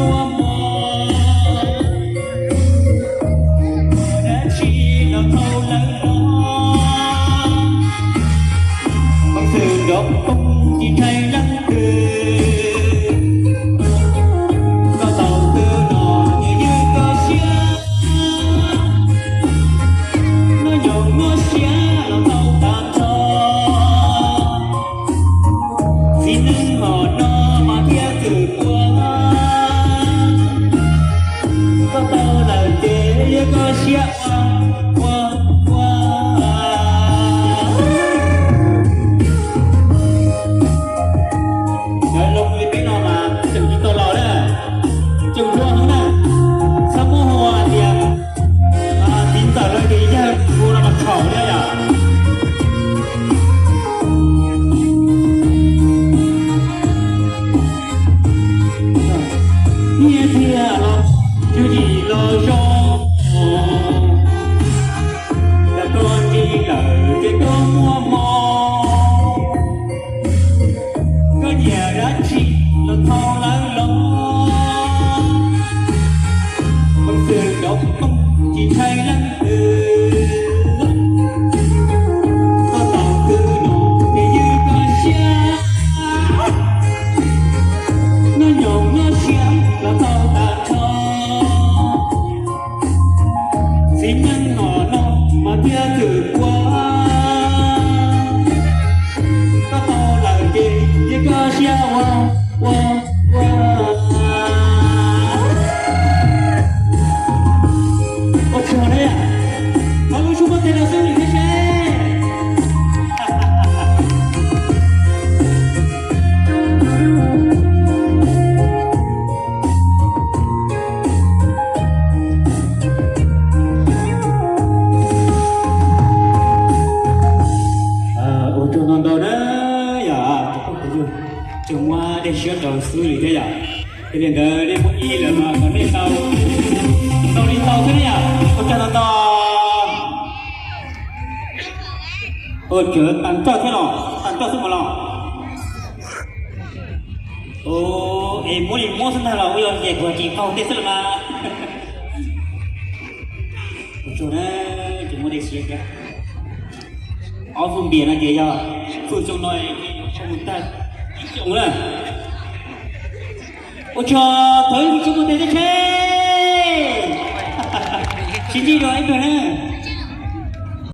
Ua mog, dab tsi los thau lawv los, peev xwm nrov poob tsis ntshai leej twg. Koj tau twg los nyias ywj koj siab, noj nyoos noj siab los tau tag nrho. Txiv neej hom no mas thiaj txwm ua, koj tau lawm ces yog koj siab ua, ua, ua. Lawv los li peb no mas tseem tsis tau laus na, tseem hluas heev na, txhob muab hu hais tias txiv ntxawm lawv ces yawg hu no mas txhaum thiab yom. Nyias thiaj los, yus yim los zoo, yog koj ntsib lawm ces koj muaj hmoo. Koj nyiam dab tsi los thau lawv los, peev xwm nrov poob tsis ntshai leej twg. Koj tau twg los ces ywj koj siab, noj nyoos noj siab los tau tag nrho. Txiv neej hom no mas thiaj txwm ua, koj tau lawm ces yog koj siab ua, ua, ua. Ua tsaug na, thov lub suab muab tes rau xwb thiab seb. Ua tsaug ntau ntau na yom, tseem muab dej siab rau xwb li thiab yom. Yog li ntawd nej muab ib lawm mas kom nej tau, tau li tau xwb na yom. Ua tsaug ntau ntau. Ua tsaug tag nrho thiab los, tag nrho xwb mas los. Es muab li muab xwb ntag los ua yog ces kuv tsis qaug ntej xwb los mas. Ua tsaug na, ces muab dej siab thiab. Ob fwj npias no ces yog fwj xyoo no mus tag ib xyoos na. Ua tsaug, thov ib fwj xyoo mus tes teb tsheb. Sib ntsib dua ib pliag na.